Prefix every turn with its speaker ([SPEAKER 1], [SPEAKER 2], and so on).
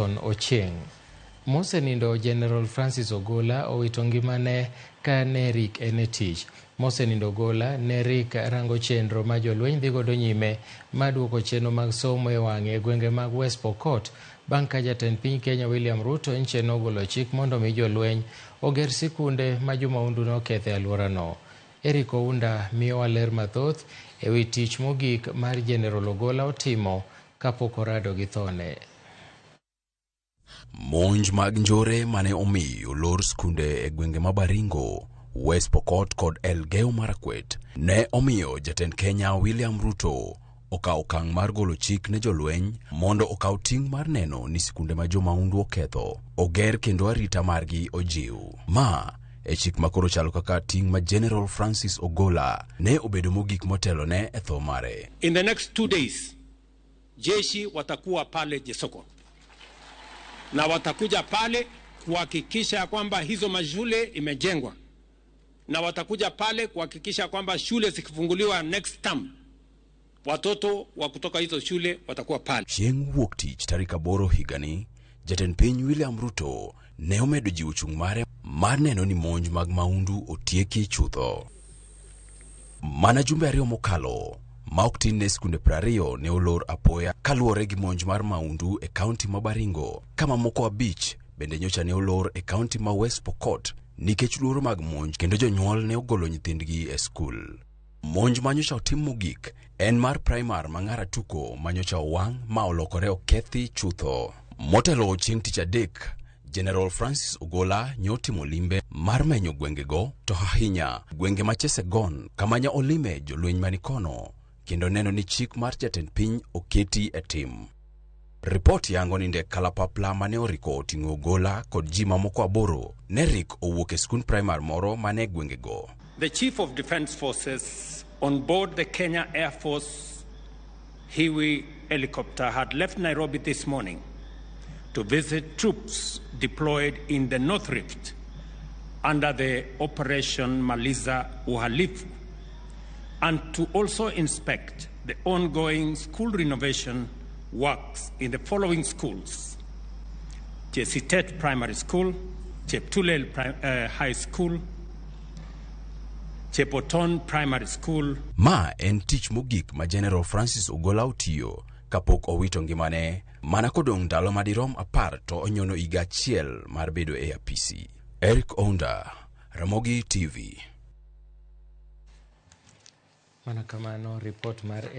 [SPEAKER 1] Ochieng. Mosenindo General Francis Ogola owito ngimane ka ne rik en e tich. Mosenindo Ogola ne rik rango chenro ma jolweny dhi godo nyime ma duoko chenro mag somo e wang'e e gwenge mag West Pokot bang' ka jatend piny Kenya William Ruto nche nogolo chik mondo mi jolweny oger sikunde ma jomaundu noketho e alworano. Eric Ounda miyowa ler mathoth e wi tich mogik mar General Ogola otimo kapok orado gi thone.
[SPEAKER 2] Monj mag njore mane omiyo olor skunde e gwenge ma Baringo, West Pokot kod Elgeyo Marakwet ne omiyo jatend Kenya William Ruto okawo okang' mar golo chik ne jolweny mondo okaw ting' mar neno ni sikunde ma jomaundu oketho oger kendo arita margi ojiw. Ma e chik ma koro chalo kaka ting' ma General Francis Ogola ne obedo mogik motelone e tho mare.
[SPEAKER 3] In the next 2 days, jeshi watakuwa pale Jesoko na watakuja pale kuhakikisha ya kwamba hizo mashule imejengwa, na watakuja pale kuhakikisha kwamba shule zikifunguliwa next term, watoto wa kutoka hizo shule watakuwa pale.
[SPEAKER 2] Chieng' wuok tich tarik 8 higani, jatend piny William Ruto ne omedo jiwo chung' mare mar neno ni monj mag maundu otieki chutho. Mana jumbe 2 mokalo, ma ok tin ne skunde 20 ne olor apoya kaluwore gi monj mar maundu e kaunti ma Baringo, kama moko 5 bende nyocha ne olor e kaunti ma West Pokot nikech luoro mag monj kendo jonyuol ne ogolo nyithindgi e skul. Monj ma nyocha otim mogik en mar primar ma Ng'aratuko ma nyocha owang' ma olokore okethi chutho. Motelo chieng' tich adek, General Francis Ogola nyotimo limbe mar menyo gwengego to ahinya gwenge ma Chesegon kama nya olime jolweny manikono kendo neno ni chik mar jatend piny oketi e tim. Ripot yango ni ndek kalapapla mane oriko oting'o Ogola kod ji mamoko 8 ne rik owuok e skund primar moro mane gwengego.
[SPEAKER 3] The Chief of Defense Forces on board the Kenya Air Force Huey helicopter had left Nairobi this morning to visit troops deployed in the North Rift under the Operation Maliza Uhalifu and to also inspect the ongoing school renovation works in the following schools: Chesitet Primary School, Cheptulel High School, Chepoton Primary School.
[SPEAKER 2] Ma en tich mogik ma General Francis Ogola otiyo kapok owito ngimane mana kodong' ndalo madirom 10 to onyono higa achiel mar bedo e apisi. Eric Ounda, Ramogi TV.
[SPEAKER 1] Mana kamano, ripot mar Eric.